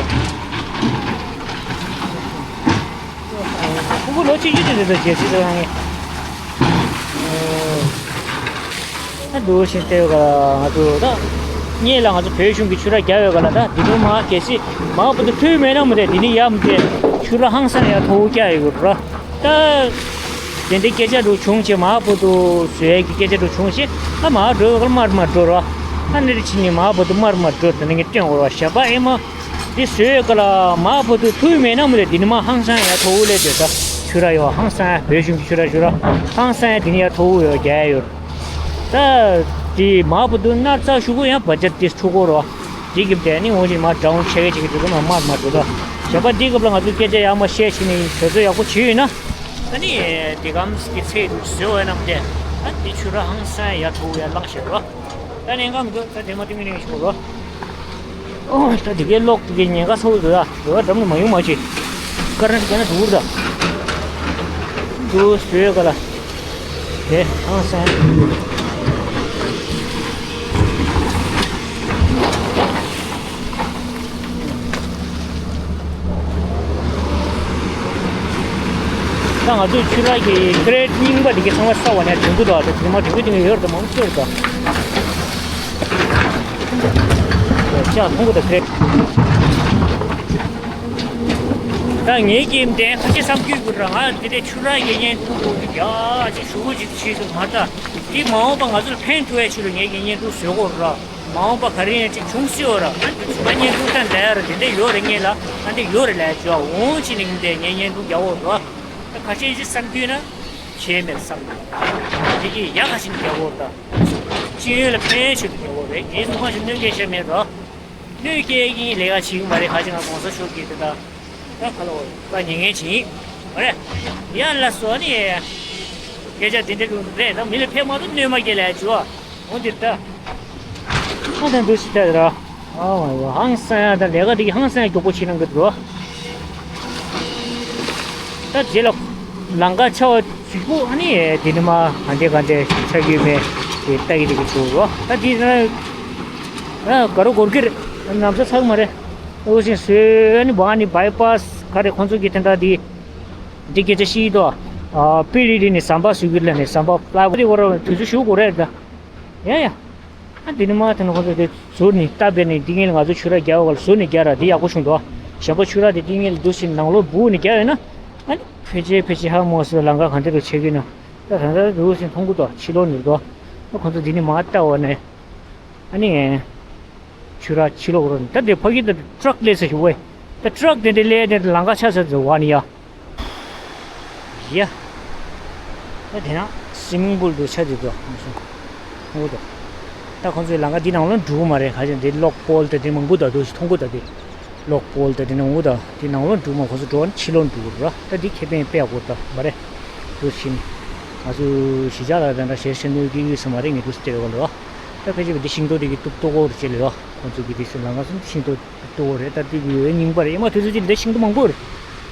ཁོ་ཁོ་ལོ་གཅིག་གཅིག་དེ་འདྲ་ཇེ་སི་བི་བཏང་ངེས། ད་འདུག་ཤིང་ལྟེ་བ་ང་ཚོ་ད་གཉིས་ལ་ང་ཚོ་བོད་གཞུང་གི་ཆུ་ར་རྒྱབ་ཡོད་ག་ལ། ད་འདི་ནི་མ་གལ་སྲིད་མ་བུ་དུ་ཐུག་མེད་ན་མི་དེ་འདི་ནི་ཡ་མི་དེ་ཆུ་ར་ཧང་སང་ཡ་མཐོ་བོ་རྒྱག་ཡོད་ར། ད་དེ་འདྲའི་སྐད་ཆ་འགྲོ་བྱུང་ཆེ་མ་བུ་དུ་བཟོས་ཀྱི་སྐད་ཆ་འགྲོ་བྱུང་ཆེ་ཨ་མ་འགྲོ་ཡོད་ག་ལ་མར་མར་འགྲོ་ར། ཨ་ནི་རི་ཕྱི་ནི་མ་བུ་དུ་མར་མར་འགྲོ་ད་ནི་ངས་སྟོན་འོར་བ་ཞབས་པ་ཨེ་མ། འདི་བཟོས་ཡོད་ག་ལ་མ་བུ་དུ་ཐུག་མེད་ན་མི་དེ་འདི་ནི་མ་ཧང་སང་ཡ་མཐོ་བོ་ལས་འདོད་ད། ཆུ་ར་ཡོད་ཧང་སང་ཡ་བོད་གཞུང་གི་ཆུ་ར་ཆུ་ར་ཧང་སང་ཡ་འདི་ནི་ཡ་མཐོ་བོ་ཡོད་རྒྱ་ཡ་ཡོད། ད་དེ་མ་བུ་དུ་ན་ཚ་ཤུ་གུ་ཡང་བ་ཇ་ཏིས་ཆུ་གོ་རོ། དེ་གི་དེ་ནི་འོང་ཞིག་མ་འདྲ་འོང་ཆེ་གེ་ཅིག་གི་དེ་གོ་མ་མར་མ་འགྲོ་ད། ཞབས་པ་འདི་སྐབས་ལ་ང་ཚོ་སྐད་ཆ་ཡག་མ་བཤད་ཕྱིན་ནས་དུས་ཚོད་ཡག་པོ་བྱས་ཡོད་ན། ཨ་ནི་དེ་གམ་གི་ཚེ་དུ་བཟོས་བས་ན་མི་དེ་ཨ་དེ་ཆུ་ར་ཧང་སང་ཡ་མཐོ་བོ་ཡ་ལངས་ཤེས་རོ། ད་ནས་འགའ་མི་འདུག་ད་དེ་མ་དེ་མི་ནས་ཤོག་རོ། ཨོ་ད་དེ་གའི་གློག་དེ་གའི་ཉེན་ཁ་ཚ་བོ་འདུག་ད། འདུག་ད་འགྲམ་ནས་མ་ཡོང་མ་བྱེད། ཀ་ར་ན་དེ་ག་ན་འདུག་ད། འདུག་ཟོས་ག་ལ། དེ་ཧང་སང་། ད་ང་ཚོས་ཆུ་རགས་ཀྱི་ཀི་རེ་ཊི་རྙིང་པ་འདི་གའི་ཚང་མ་ས་བ་ནས་དྲན་གི་འདུག་ད་དེ་མ་དྲན་གི་དེ་ཡོད་རེད་ད་མང་ཆེ་རེད་ད། ཅག་མཐོང་གི་ད་ཀི་རེ་ཊི། ད་ངའི་སྐྱེས་དེ་ཁ་ཆེ་བསམ་རྒྱུ་དགོས་ར་ང་དེ་དེ་ཆུ་རགས་ཀྱི་གཉེན་ཐུག་དགོས་ཀྱི་རྒྱ་ཆེ་ཞུ་གི་ཅིག་བྱེད་དུ་མ་ད་དེ་མ་འོངས་པ་ང་ཚོར་ཕན་ཐོགས་ཡ་ཆེད་ལ་ངའི་གཉེན་ཐུག་བཟོ་དགོས་ར། མ་འོངས་པ་ག་རེ་ཡང་ཅིག་བྱུང་སྲིད་འོ་ར། ཨ་འདི་ཚོ་ད་བརྙན་ཐུང་ད་འདྲ་ཡ་ར་དེ་འདྲ་ཡོད་རེད་ངེས་ལ། ཨ་འདི་ཡོད་རེད་ལས་ཅོ་འོང་ཅི་ནི་འདི་ངས་བརྙན་ཐུང་རྒྱག་འོ་ར། ད་ཁ་ཤས་ཅིག་བསམ་རྒྱུས་ན་བྱས་མེད་བསམ་འདུག་དེ་གི་ཡག་ཁ་ཤས་ནི་རྒྱག་འོ་ར། ད་སྤྱི་ཡོངས་ལ་ཕན་ཆེད་དུ་རྒྱག་འོ་རེད། ངས་སུ་ཁ་ཤས་གནོད་སྐྱེལ་བྱས་མེད་ར། གནོད་སྐྱེལ་གྱི་ལས་ཀ་བྱེད་ཀྱི་མ་རེད། ཁ་ཤས་ང་གོང་ས་མཆོག་གིས་དེ་ད་ད་ཁ་ལོ་ད་ཉན་ངེས་བྱེད་མ་རེད། ཡ་ལ་སོ་ནི་སྐད་ཆ་དེ་འདྲ་རེད། ད་མི་ལ་ཕན་མ་ཐོགས་གནོད་མ་སྐྱེལ་ལས་ཅོ། འོ་འདིར་ལྟ། ཨ་ད་འདུག་སེ་ལྟ་ར། ཨ་ཧང་སང་ཡ་ད་ལས་ཀ་འདི་གི་ཧང་སང་ཡ་མགྱོགས་པོ་བྱེད་གནང་གི་འདུག་ད་རྗེས་ལ་ལམ་ཁ་ཆགས་པ་གཅིག་པུ་ཨ་ནི་དེ་ནི་མ་ག་འདྲས་ག་འདྲས་ཆགས་ཀྱི་མེད་དེ་ལྟ་གི་འདུག་གི་འདུག་རོ། ད་དེ་ན་ཨ་ག་རོ་འགོར་གི་རེད། ན་བཟའ་ཚར་མ་རེད། འོ་ཞིང་བཟོས་ཨ་ནི་བ་ནི་བའི་པཱ་སི་ག་རེ་ཁོང་ཚོ་གི་དེ་འདྲ་དེ་འདི་སྐད་ཆ་བཤད་དོ། ཨ་པི་རི་རི་ནི་ཟམ་པ་བཟོ་གི་ལ་ནི་ཟམ་པ་པླ་བ་དེ་བར་དུས་ཚོད་ཞུ་དགོས་རེད་ད། ཡ་ཡ། ཨ་འདི་ནི་མ་ཐོན་ཁོ་ཚོ་དེ་ཟུར་ནས་སྟབས་བདེ་ནས་འདི་ངེད་ལ་ང་ཚོ་ཆུ་ར་རྒྱག་བ་ལ་ཟུར་ནས་རྒྱག་ར་འདི་ཡག་པོ་བྱུང་འདུག་ཞབས་པ་ཆུ་ར་དེ་འདི་ངེད་ལ་འདུག་སེ་ནང་ལོགས་སྦུག་ནས་རྒྱག་ཡོད་ན། ཨ་ནི་ཕལ་ཆེར་ཕལ་ཆེར་ཧ་མོ་སི་ལ་ལམ་ཁ་གང་དེ་རུ་ཆེ་གི་ན། ད་ད་ད་འདུག་སེ་མཐོང་གི་འདུག་ཕྱི་ལོགས་ནས་འདུག་ཨ་ཁོ་ཚོ་འདི་ནི་མ་ལྟ་བ་ནས། ཨ་ནི། ཆུ་ར་ཕྱི་ལོགས་རུ་ད་དེ་ཕ་གི་ད་ཊྲག་སླེབས་ས་ཞུ་བས། ད་ཊྲག་དེ་འདྲ་སླེབས་དེ་ལམ་ཁ་ཆགས་ས་ཚོ་བ་ནི་ཡ། ཡ། ད་དེ་ན་སི་མིང་པུལ་དུ་ཆ་དེ་དུ་ཧང་སོང་། ཧོ་དོ། ད་ཁོང་ཚོའི་ལམ་ཁ་འདི་ནང་ལ་འགྲོ་གི་མ་རེད། ཁ་ཅིག་འདི་གློག་པོལ་དེ་འདི་མང་པོ་ད་དུ་མཐོང་གི་ད་དེ། གློག་པོལ་དེ་དེ་ནང་འུ་ད་དེ་ནང་ལོགས་འགྲོ་མ། ཁོ་ཚོ་འགྲོ་བ་ནི་ཕྱི་ལོགས་འགྲོ་དགོས་ར། ད་དེ་ཁེ་ཕན་དཔེ་ཡག་པོ་ད་མ་རེད། དུ་ཕྱིན་ང་ཚོ་གཞིས་ཆགས་ལ་དེ་འདྲ་ཞེ་ཤེས་ནུས་ཀྱི་ཡོད་ས་མ་རེད། ངས་དུ་སྟེར་བ་ལ་ར། ད་ཕལ་ཆེར་འདི་ཤིང་ཏོག་དེ་གི་ཏུག་ཏོག་གོ་རུ་བྱེད་ལ་ཡོད། ཁོང་ཚོ་གི་དེ་སུ་ལ་ང་ཚོ་ཤིང་ཏོག་ཏོག་གོ་རེད། ད་དེ་གི་རྙིང་པ་རེད། ཡ་མ་དུས་ཚོད་ཅིག་འདི་ཤིང་ཏོག་མང་པོ་རེད།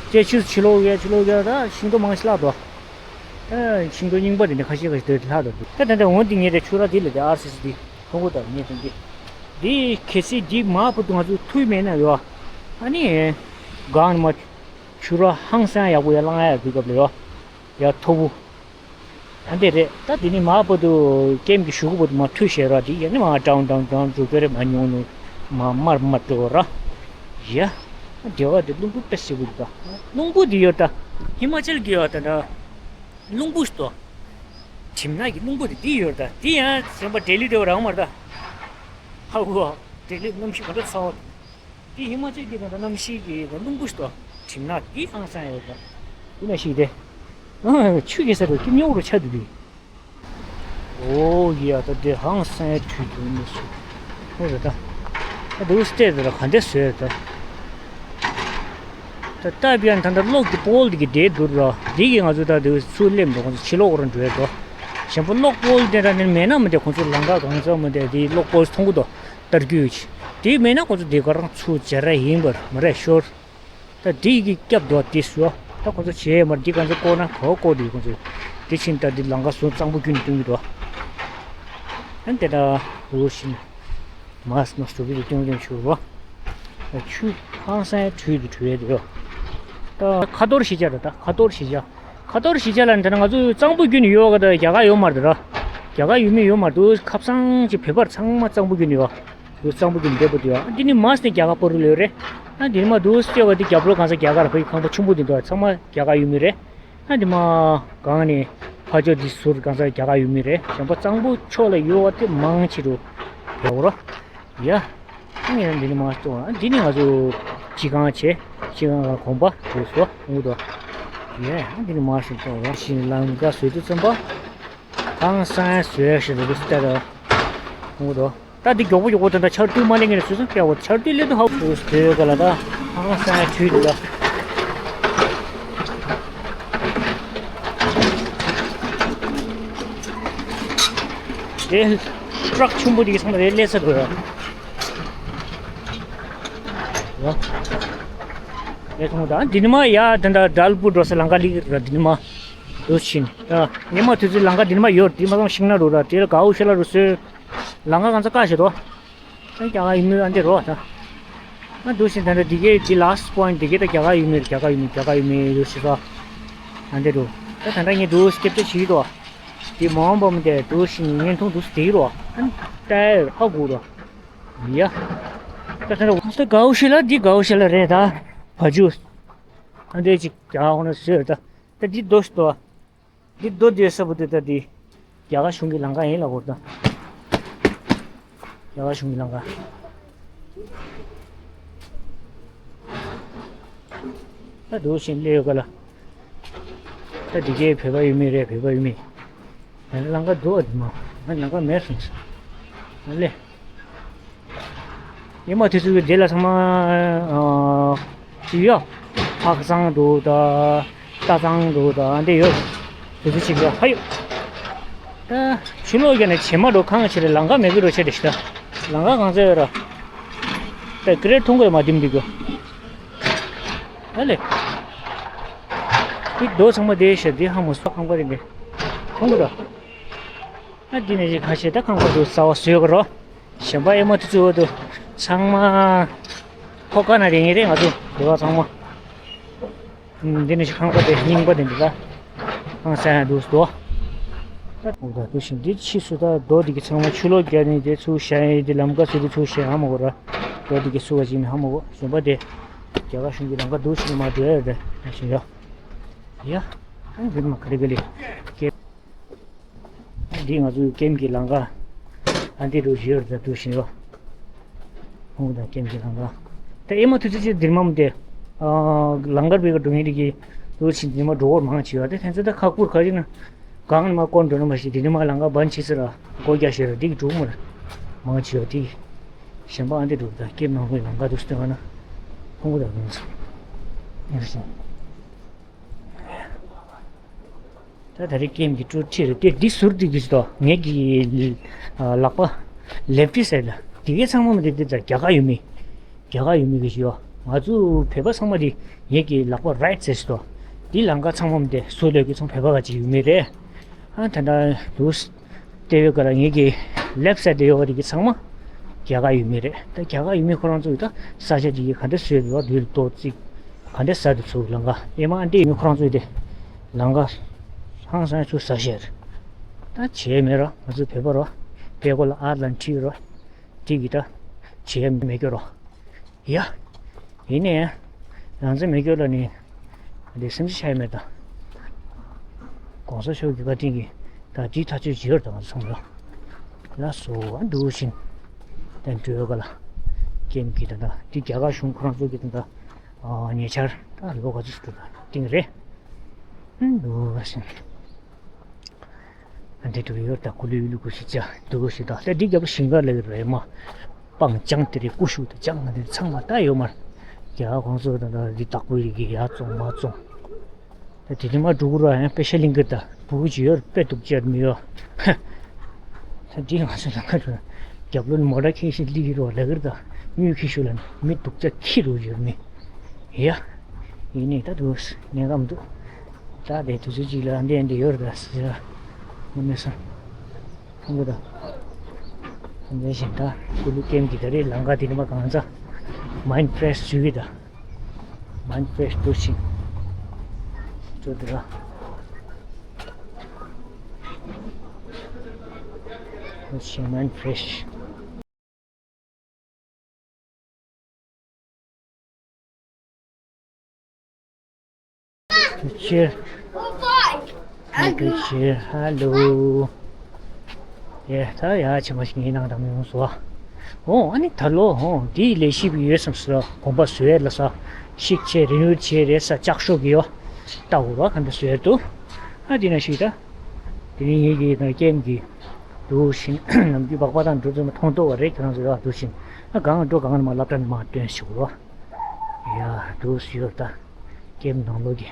ཅེ་ཆུ་ཕྱི་ལོགས་གི་ཕྱི་ལོགས་གི་ད་ཤིང་ཏོག་མང་ཞིག་ལྷག་འདུག་ད་ཤིང་ཏོག་རྙིང་པ་དེ་འདྲ་ཁ་ཤས་ཁ་ཤས་དེ་ལྷག་འདུག་ད་ད་འདྲ་འོང་དེ་ངས་དེ་ཆུ་ར་དེ་ལ་དེ་ཨར་སི་སི་དེ་ཐོང་གོ་ད་ངས་དེ་འདི་དེ་གལ་སྲིད་དེ་མ་བུ་དུ་ང་ཚོ་ཐུག་མེད་ན་ཡོད། ཨ་ནི་གང་ནི་མ་ཆུ་ར་ཧང་སང་ཡག་པོ་ཡ་ལང་ཡ་དུས་སྐབས་ལ་ཡོད། ཡ་མཐོ་བོ། ཨ་འདི་རེད། ད་འདི་ནི་མ་བུ་དུ་ཀེམ་གི་ཞུ་གུ་བུ་དུ་མ་ཐུག་ཤེས་ར་དེ་ཡ་ནི་མ་ཌའུན་ཌའུན་ཌའུན་འགྲོ་གི་རེད། མ་ཉུང་ནུ་མ་མར་མ་འགྲོ་ར། ཡ། འདི་བ་དེ་རླུང་བུ་དཔེ་སེ་བུ་དུ་ད་རླུང་བུ་དེ་ཡོད་ད། ཧི་མ་ཅལ་གི་ཡོད་ད་ད། རླུང་བུ་ཞིག་ཏོ། གྲིམ་ནག་གི་རླུང་བུ་དེ་འདི་ཡོད་ད། འདི་ཡང་སེམས་པ་ལྡི་ལི་དེ་བ་རང་མར་ད། ཧ་བོ། ལྡི་ལི་གནམ་གཤིས་ག་འདྲ་ཚ་བ། འདི་ཧི་མ་ཅལ་གྱི་ད་གནམ་གཤིས་ཀྱི་རླུང་བུ་ཞིག་ཏོ། གྲིམ་ནག་འདི་ཧང་སང་ཡོད་ད། འདི་ན་ཞིག་དེ། ཨ་ཆུ་གེ་ས་རུ་ཀི་སྨྱོ་རུ་ཆ་དུ་དུ། ཨོ་ཡ་ད་དེ་ཧང་སང་ཡ་དུས་དུ་མི་སུ། ཨོ་རེད་ད། ཨ་དུ་སྟེ་དེ་ར་ག་འདྲ་བཟོས་ད། ད་ལྟ་བྱས་ན་ད་ལྟ་གློག་གི་པོལ་འདི་གི་དེ་འདུག་ར། འདི་གི་ང་ཚོ་ད་དེ་ཚུར་སླེབས་འགྲོ། ཁོང་ཚོ་ཕྱི་ལོགས་རང་འགྲོ་ཡ་འགྲོ། གཞན་པ་གློག་པོལ་དེ་འདྲ་ནི་མེད་ན་མི་འདྲ། ཁོང་ཚོ་ལམ་ཁ་གང་ཚ་མི་འདྲ་དེ་གློག་པོལ་མཐོང་གི་འདུག་ལྟར་རྒྱུ་ཡོད་ཅི། དེ་མེད་ན་ཁོང་ཚོ་དེ་ག་རང་ཚུར་འབྱར་ར་ཡིན་པར་མ་རེད་ཤོར། ད་དེ་གི་སྐྱབས་འདུག་དེ་སུ་ད་ཁོང་ཚོ་བྱས་མར་འདི་གང་ཚོ་བཀོག་ན་ག་བ་བཀོག་དེ་ཁོང་ཚོ་དེ་ཕྱིན་ད་འདི་ལམ་ཁ་བཟོ་གཙང་པོ་ཁྱོན་ནས་སྟོན་གི་འདུག་ཨ་འདི་ད་འུ་ཤིན། མ་སི་མ་སུ་བི་དུ་ཏུང་ཏུང་ཆུ་རོ། ཆུ་ཧང་སང་ཁྲུས་དུ་ཁྲུས་ཡས་དུ་ཡོད། ད་ཁ་ཐོར་ཞི་བྱ་རེད། ད་ཁ་ཐོར་ཞི་བྱ། ཁ་ཐོར་ཞི་བྱ་ལ་འདི་ན་ང་ཚོ་གཙང་པོ་རྒྱུན་ཡོད་ག་ད་རྒྱ་གར་ཡོད་མ་རེད་ར། རྒྱ་གར་ཡོད་མི་ཡོད་མ་རེད་འདུག་ཁབ་སང་ཅི་བོད་པར་ཚང་མ་གཙང་པོ་རྒྱུན་ཡོད། འདུག་གཙང་པོ་རྒྱུན་འདེབས་པ་དུ་ཡོད། འདི་ནི་མ་སི་ནས་རྒྱ་གར་པོ་རུ་ལོས་རེད། ཨ་འདི་ནི་མ་འདུག་སྐྱོ་ག་འདི་རྒྱབ་ལོ་གང་ས་རྒྱ་གར་བོད་ཁང་པ་ཆུང་པོ་འདི་འདུག་ཚང་མ་རྒྱ་གར་ཡོད་མི་རེད། ཨ་འདི་མ་གང་ནས་ཕ་ཇོ་འདི་ཟུར་གང་ས་རྒྱ་གར་ཡོད་མི་རེད། གཞན་པ་གཙང་པོ་ཕྱོགས་ལ་ཡོད་པ་དེ་མང་ཆེ་རུ་ཡོད་རོ། ཡ། ཨ་ངས་འདི་ནི་མ་གཏོང་། ཨ་འདི་ནི་ང་ཚོ་སྤྱི་ཁང་བྱས། སྤྱི་ཁང་ག་གོམ་པ་རེད་སོ་འུ་དོ། ཡ་ཨ་འདི་ནི་མ་གཏོང་རོ། ཞིང་ལམ་ཀ་བཟོས་དུས་ཙམ་པ། ཧང་སང་བཟོས་ཞེས་འདུག་སྟེ་རོ། འུ་དོ། ད་འདི་མགྱོགས་པོ་མགྱོགས་པོ་དེ་འདྲ་ཆར་དུས་མ་ལེན་གྱི་ནས་སུས་སུ་སྤྲད་འོ། ཆར་དུས་སླེབས་དུས་ཧ་གོ་ཟེར་ག་ལ་ད་ཧང་སང་དུས་འདི་ལ། དེ་ཊྲག་ཆུང་པོ་འདི་གི་ཚང་མ་རེད་སླེབས་ས་འགྲོ་ཡ། རེད་མཐོང་ད་འདི་ནི་མ་ཡ་དེ་འདྲ་དྲལ་པོ་འགྲོ་ས་ལམ་ཁ་ལིག་ར་འདི་ནི་མ། འདུག་ཕྱིན། ཉི་མ་དུས་ཚོད་ལམ་ཁ་འདི་ནི་མ་ཡོད། འདི་མ་ཚང་ཤིང་ན་རུ་ར་དེ་ལ་དགའ་བོ་ཤེས་ལ་རུ་སོས། ལམ་ཁ་གང་ཚ་བཀག་བྱེད་དོ། ཨ་རྒྱ་གར་ཡུལ་མི་ཨ་འདི་རོ་ད། ཨ་འདུག་ཕྱིན་ད་ལྟ་འདི་གའི་འདི་ལཱ་སི་པོ་ཡིན་འདི་གའི་ད་རྒྱ་གར་ཡུལ་མི་རྒྱ་གར་ཡུལ་མི་རྒྱ་གར་ཡུལ་མི་ཡོད་ཤེས་ས། ཨ་འདི་རུ། ད་ད་ལྟ་ངས་འདུག་སྐད་ཆ་བྱེད་ཀྱི་འདུག་འདི་མ་འོངས་པ་མི་འདི་འདུག་ཕྱིན་ངན་མཐོང་འདུག་སྟེ་རོ། ཨ་ནི་ལྟ་ཧ་གོ་རོ། ཡ། ད་ད་ད་དགའ་བོ་ཤེས་ལ་འདི་དགའ་བོ་ཤེས་ལ་རེད་ད། བ་ཇུ། ཨ་འདི་ཅིག་རྒྱ་གར་ཧོ་ན་བཟོས་ད། ད་འདི་རྡོ་ཞིག་ཏོ། འདི་རྡོ་འདི་ས་བུ་དེ་ད་འདི། རྒྱ་གར་གཞུང་གི་ལམ་ཁ་ཡིན་ལ་གོ་ད། རྒྱ་གར་གཞུང་གི་ལམ་ཁ། ད་འདུག་ཕྱིན་སླེབས་ཡོད་ག་ལ། ད་འདི་གའི་བོད་པ་ཡུལ་མི་རེད་བོད་པ་ཡུལ་མི། ང་ལམ་ཁ་འདུག་ཨ་འདི་མ། ང་ལམ་ཁ་མེད་སོང་ས། ང་སླེབས། ཉི་མ་དུས་ཚོད་ཀྱི་འདི་ལ་ཚང་མ་ཨ་ཅི་ཡོད། ཕག་ཚང་འདུག་ད། རྟ་ཚང་འདུག་ད་འདི་ཡོད། དུས་ཚོད་ཅིག་ཡོད་ཧ་ཡོད། ད་ཆུ་ལོག་རྒྱ་ནས་བྱེ་མ་འགྲོ་གང་ཆེ་རེད། ལམ་ཁ་མེད་གི་རོ་ཆེ་རེད་ཤི་ད། ལམ་ཁ་གང་ཚ་ཡོད་ར། ད་ཀི་རེད་མཐོང་གི་མ་བསྡིམ་འདི་གོ། ཨ་ལེ། འདི་རྡོ་ཚང་མ་དེ་ཤ་འདི་ཧ་མོ་སོ་ཁང་པ་རེད་འདི། མཐོང་གི་ར། ཨ་འདི་ནས་ཅིག་ཁ་ཤས་ད་ཁང་པ་དུ་ཟ་བ་བཟོས་གི་རོ། གཞན་པ་ཨེ་མ་དུ་ཚུ་བ་དུ་ཚང་མ་ཁོ་ཀ་ན་རེ་ངེས་རེད། ང་ཚོ་དུ་བ་ཚང་མ། ཨུམ། འདི་ནས་ཅིག་ཁང་པ་དེ་རྙིང་པ་དེ་འདི་ད་ཁང་ས་ཡང་དུ་དོ། ད་འོ་ད་དུ་ཞིང་འདི་ཕྱིས་སུ་ད་རྡོ་འདི་གི་ཚང་མ་ཆུ་ལོག་རྒྱག་ནས་དེ་ཚུ་བཞག་ཡིན། དེ་ལམ་ཀ་ཚུ་དེ་ཚུ་བཞག་ཧ་མ་གོ་ར། རྡོ་འདི་གི་སུ་བ་ཅིག་ནི་ཧ་མ་གོ། གཞན་པ་དེ་རྒྱ་གར་གཞུང་གི་ལམ་ཀ་འདུག་ཞིག་མ་འགྲོ་ཡ་རེད་ཞིང་ཡ། ཡ། ཨ་འདི་མ་ག་རེ་ག་ལེ། འདི་ང་ཚོའི་ཀེམ་གྱི་ལམ་ཁ། ཨ་འདི་རུ་བཞི་ཡོད་རེད་འདུག་ཞིང་ཡོད། ཧོང་དང་ཀེམ་གྱི་ལམ་ཁ། ད་ཨེ་མ་དུས་ཚོད་ཅིག་འདིར་མ་མོ་དེ། ལམ་ཁར་བའི་འགྲོ་མཁན་རིགས་ཀྱི་འདུག་ཞིང་འདིར་མ་འགྲོ་བར་མང་ཆེ་བ་དེ་ཐེན་ཚོད་ད་ཁག་པོར་ཁ་ཅིག་ན། གང་ནས་མ་བསྐོར་འགྲོ་ན་མ་ཤེས། འདི་ནས་མ་ལམ་ཁ་བན་ཆི་སི་ར་སྒོ་རྒྱག་ཤེས་ར་འདི་གི་འགྲོ་མ་ར། མང་ཆེ་བ་དེ་གཞན་པ་ཨ་འདི་འགྲོ་ད་ཀེམ་ནང་ཁོའི་ལམ་ཁ་འདུག་སྟོན་ན། ཕུང་པོ་དང་ཡིན་ཙང་། ད་ད་རེས་ཀེམ་གྱི་ཀྲུའུ་ཁྲིད་རེད་དེ། འདི་ཟུར་འདི་གི་ཞིག་དོ། ངེད་ཀྱི་ལག་པ་ལེབ་ཊི་སའིཌ་ལ་འདི་གའི་ཚང་མ་མ་འདི་འདི་ད་རྒྱ་གར་ཡུལ་མི། རྒྱ་གར་ཡུལ་མི་གི་ཞིག་ཡོ། ང་ཚོ་བོད་པ་ཚང་མ་འདི་ངེད་ཀྱི་ལག་པ་རའིཊ་སའིཌ་ཞིག་དོ། འདི་ལམ་ཁ་ཚང་མ་མ་འདི་ཟུར་ལོགས་ཀྱི་ཚང་བོད་པ་ག་ཅིག་ཡུལ་མི་རེད། ཨ་ད་ད་དུ། ལྟེ་བའི་སྐོར་ལ་ངེད་ཀྱི་ལེབ་སའིཌ་དེ་ཡོད་པ་དེ་གི་ཚང་མ་རྒྱ་གར་ཡུལ་མི་རེད། ད་རྒྱ་གར་ཡུལ་མི་ཁོ་རང་ཚོ་ཡི་ད་ས་ཆ་དེ་གི་ག་འདྲ་བཟོས་འདུག་དུས་ལ་ཏོག་ཙིག་ག་འདྲ་ཟ་འདུག་ཚུར་ལམ་ཁ་ཨེ་མ་ཨ་འདྲ་ཡུལ་མི་ཁོ་རང་ཚོ་ཡི་དེ་ལམ་ཁ་ཧང་སང་ཚུར་ཟ་ཤེས་རེད། ད་བྱས་མེད་ར་ང་ཚོ་བོད་པ་ར་བོད་སྐོར་ལ་ཨར་ལན་ཁྲིད་ར་དེ་གི་ད་བྱས་མེད་སྐྱོ་ར། ཡ། ཡིན་ནའི། རང་བཙན་མེད་སྐྱོ་ལ་ནི། འདི་སེམས་ཤ་ཡ་མེད་ད། གོང་ས་མཆོག་གི་བཀའ་དྲིན་གྱིས་ད་འདི་ཐག་གཅོད་བྱེད་ཡོད་ད་ང་ཚོ་ཚང་མ་ལ། ལ་སོ་ཨ་འདུག་བཞིན། དེ་འགྲོ་ཡོད་ག་ལ། ཀེམ་གྱི་ད་ད་འདི་རྒྱ་གར་གཞུང་ཁོ་རང་ཚོ་གི་ད་ད། ཉེ་ཆར་ད་ལོ་ག་ཚོད་ཞིག་འགྲོ་ད་ཏིང་རེད། ཨ་འདུག་བཞིན། འདི་འདྲ་ཡོད་ད་ཀུ་ལུ་ཡུལ་ལུ་ཀུ་ཤི་ཅ་འདུག་ཞིག་ད་ལྟ་འདི་རྒྱབ་ལ་ཞིང་ཁ་ལ་ཡོད་རེད་མ། སྤང་ལྗང་དེ་རེད། ཀུ་ཤུ་དང་ལྗང་དེ་ཚང་མ་ད་ཡོད་མ་རེད། རྒྱ་གར་ཁོང་ཚོ་ད་ད་འདི་བདག་པོ་ཡི་གི་ཡར་བཙོང་མར་བཙོང་། ད་དེ་དེ་མ་འགྲོ་གི་ར་ཡང་དཔེ་ཤ་ལིང་གི་ད་བུ་གུ་ཅི་ཡོད་དཔེ་སྡུག་ཅར་མི་ཡོད། ད་འདི་ང་ཚོ་ལ་ཁ་རྒྱབ་ལོ་ནི་མོ་ཊ་ཁྱེར་ཞིག་ལི་གི་རོ་ལ་གིར་ད་དངུལ་ཁྱི་ཤུ་ལ་ནི་མི་སྡུག་ཅག་ཁྱི་རུ་ཡོད་མི། ཡ། ཡིན་ནི་ད་དུ་གནས་ཁམས་འདུག་ད་དེ་དུས་ཚོད་ཅིག་ལ་འདི་འདི་ཡོད་རེད་ད་ཟེར། ངོ་མ་སོང་། ཁོང་གི་ད། འདི་བཞིན་ད་ཀུ་ལུ་ཀེམ་གྱི་ད་རེས་ལམ་ཁ་དེ་ནི་མ་གང་ཚ། མའིན་ཌི་ཕི་རེ་ཤི་བྱུག་གི་ད། མའིན་ཌི་ཕི་རེ་ཤི་འདུག་ཅིང་། ཅོ་དེ་ར། འདུག་ཅིང་མའིན་ཌི་ཕི་རེ་ཤི། Good cheer. Good cheer. Hello. ཡེ་ད་ཡ་ཆེ་མ་ཞིག་ངའི་ནང་དང་མི་ཡོང་སོ། ཨོ་ཨ་ནི་ད་ལོ་ཨོ་འདིའི་ལས་ཞིབ་ཡོད་བསམ་སོ། གོམ་པ་བཟོས་ལ་ས་ཤིག་ཆེ་རི་ནུ་ཆེ་རེད་ས་ལྕགས་ཤོག་གི་ཡོ། ལྟ་འུ་རོ་ག་འདྲ་བཟོས་འདུག་ཨ་འདི་ན་ཞིག་ད། དེ་ནི་ངེད་ཀྱི་ནང་ཀེམ་གྱི་འདུག་བཞིན་ནམ་རྒྱུན་པགས་པ་དང་འགྲོ་ཚོད་མ་མཐོང་ཐུབ་པ་རེད། ཁྱེད་རང་ཚོ་ཡོད་འདུག་བཞིན་ཨ་གང་འགྲོ་གང་ན་མ་སློབ་གྲྭ་ནས་མ་སྟོན་ཞུ་རོགས། ཡ་འདུག་ཞུ་ཡོད་ད། ཀེམ་ནང་ལོགས་ཀྱི་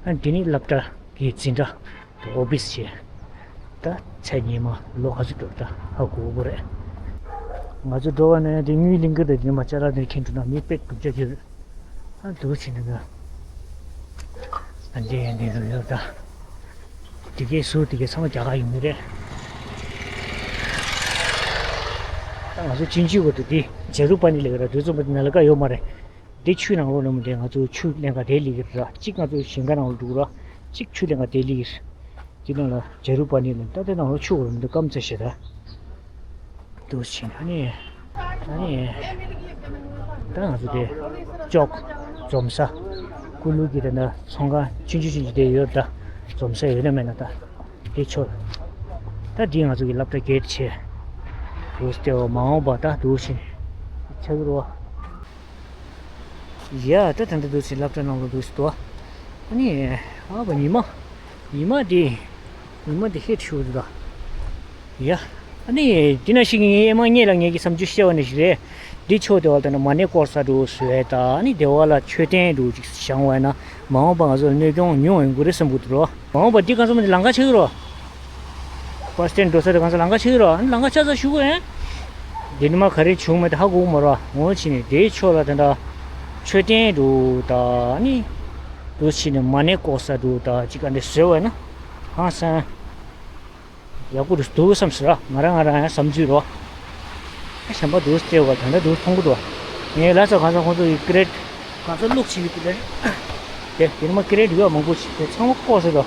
ཨ་འདི་ནི་སློབ་གྲྭ་གི་འཛིན་གྲྭ་ཨོ་ཕི་སི་བྱས། ད་ཚེ་ཉི་མ་ལོ་ག་ཚོད་འགྲོ་ད་ཧ་གོ་གོ་རེད། ང་ཚོ་འགྲོ་བ་ན་ཡང་དེ་དངུལ་གླིང་གི་དེ་ཉི་མ་ཅ་ལག་དེ་ཁྱེར་འགྲོ་ན་མི་དཔེ་སྡུག་ཅག་གི་རེད། ཨ་འདུག་བྱས་ནས་ད། ཨ་འདི་ཡང་འདི་རུ་ཡོད་ད། དེ་གའི་ཟུར་དེ་གའི་ཚང་མ་རྒྱ་གར་ཡིན་ནི་རེད། ད་ང་ཚོ་ཅིན་ཅི་འོ་དེ་འདི་ཇེ་རུ་པ་ནི་ལེགས་ར་དུས་ཚོད་མ་དེ་ན་ལ་ཀ་ཡོད་མ་རེད། འདི་ཆུ་ནང་ལོགས་ནས་མ་འདི་ང་ཚོ་ཆུ་ལེན་ག་དེ་ལི་གི་ར་གཅིག་ང་ཚོ་ཞིང་ཁ་ནང་ལ་འདུག་ར་གཅིག་ཆུ་ལེན་ག་དེ་ལི་གི་ར། དེ་ནང་ལ་ཇེ་རུ་པ་ནི་ལ་ད་དེ་ནང་ལ་ཆུ་འོ་ར་མི་འདུག་སྐམ་ཚ་ཞེ་ད། འདུག་ཕྱིན་ཨ་ནི། ཨ་ནི། ད་ང་ཚོ་དེ། ཅོག་འཛོམས་ས། ཀུ་ལུ་གི་དེ་འདྲ་ཚོང་ཁང་ཆུང་ཆུང་ཆུང་ཆུང་དེ་ཡོད་ད། འཛོམས་ས་ཡོད་ན་མེད་ན་ད། དེ་ཆོག་ད་འདི་ང་ཚོ་གི་སློབ་གྲྭ་གེ་ཊི་བྱས། འདུག་སྟེ་འོ་མ་འོངས་པ་ད་འདུག་ཕྱིན། ཆག་གི་རོ། ཡ་ད་ད་འདི་འདུག་ཕྱིན་སློབ་གྲྭ་ནང་ལ་འདུག་ཕྱིན་ཏོ། ཨ་ནི། ཨ་བ་ཉི་མ། ཉི་མ་འདི། ཉི་མ་འདི་ཧེ་ཤུ་འདུག་ད། ཡ། ཨ་ནི་འདི་ན་ཞིག་ངའི་ཨེ་མ་ངེད་ལ་ངེད་ཀྱི་བསམ་ཚུལ་བཤད་པ་ནི་ཞིག་རེད། འདི་ཆོ་དེ་བ་ལྟ་ན་མ་ཎི་བསྐོར་ས་འདུག་བཟོས་ད། ཨ་ནི་དེ་བ་ལ་མཆོད་རྟེན་འདུག་ཅིག་བཞེངས་པ་ན་མ་འོངས་པ་ང་ཚོ་ལ་གནོད་སྐྱོན་ཉུང་ཡོང་གི་རེད་བསམ་གི་འདུག་རོ། མ་འོངས་པ་འདི་གང་ཚོ་མ་འདི་ལམ་ཁ་ཆགས་ཀྱི་རོ། བ་སི་ཊེན་འགྲོ་ས་དེ་གང་ཚོ་ལམ་ཁ་ཆགས་ཀྱི་རོ། ཨ་ནི་ལམ་ཁ་ཆགས་ས་ཞུ་གི་ཡིན། འདི་ནི་མ་ག་རེ་བྱུང་མེད་དེ་ཧ་གོ་གི་མ་རོ། ངོ་ཕྱི་ནས་དེའི་ཕྱོགས་ལ་དེ་འདྲ་མཆོད་རྟེན་འདུག་ད་ནི། འདུག་ཕྱི་ནས་མ་ཎི་བསྐོར་ས་འདུག་ད་ཅིག་ག་འདྲ་བཟོས་བས་ན་ཧང་སང་། ཡག་པོ་རེད་འདུག་བསམ་ཟེར་ར། ང་རང་ང་རང་ཡང་བསམ་ཚུལ་རོ། ཨ་གཞན་པ་འདུག་སྟེར་བ་ད་ལྟ་འདུག་མཐོང་གི་འདུག་ངས་ལ་ས་གང་ས་ཁོང་ཚོ་ཡི་ཀི་རེད། གང་ས་བླུགས་བྱེད་ཀྱི་ཀི་རེད། དེ་དེ་ནི་མ་ཀི་རེད་ཡོད་མང་པོ་ཞིག་དེ་ཚང་མ་བསྐོར་ཟེར་རོ།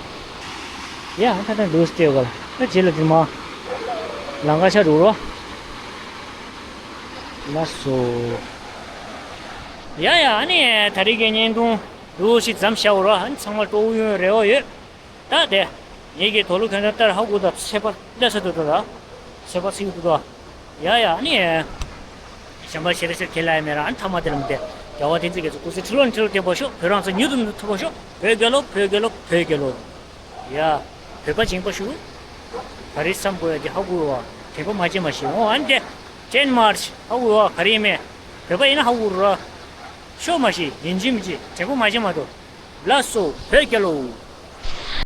ཡ་ད་ད་འདུག་སྟེར་བ་ད་རྗེས་ལ་དེ་མ། ལམ་ཁ་ཆགས་འགྲོ་རོ། ལགས་སོ། ཡ་ཡ་ཨ་ནི་ད་རེས་ཀྱི་བརྙན་ཐུང་འདུག་ཞིག་མཚམས་བཞག་རོགས། ཨ་ནི་ཚང་མ་སྤྲོ་བོ་ཡོང་རེ་བ་ཡོད། ད་དེ། ངེད་ཀྱི་དོ་ལུ་ཁྱོད་ཚོ་ལྟར་ཧ་གོ་ད་ཚེ་པ་ལས་ས་འདུག་ད། ཚེ་པ་ཚིག་འདུག་ད། ཡ་ཡ་ཨ་ནི། གཞན་པ་ཞེ་རེ་ཞེ་ཁས་ལ་ཡ་མེད་ར། ཨ་ནི་ཐ་མ་དེ་ལ་མི་དེ། རྒྱལ་བ་བསྟན་འཛིན་རྒྱ་མཚོ་སྐུ་ཚེ་ཁྲི་ལོ་ནས་ཁྲི་ལོ་བརྟན་པར་ཤོག་བོད་རང་བཙན་མྱུར་དུ་མྱུར་དུ་ཐོབ་པར་ཤོག་བོད་རྒྱལ་ལོ། བོད་རྒྱལ་ལོ། བོད་རྒྱལ་ལོ། ཡ། བོད་པ་བྱིན་པ་ཞུ། ག་རེ་བསམ་དགོས་ཡ་དེ་ཧ་གོ་བ། དྲན་པ་མ་བརྗེད་མ་ཤེས་འོང་ཨ་ནི་དེ། ཊེན་མཱརཆ་ཧ་གོ་བ་ག་རེ་ཡིན་མེད། བོད་པ་ཡིན་ན་ཧ་གོ་ར། ཤོ་མ་ཤི་ཡིན་གཅིག་མིན་གཅིག་དྲེག་པོ་མ་བྱེད་མ་གཏོགས། ལགས་སོ་བོད་རྒྱལ་ལོ།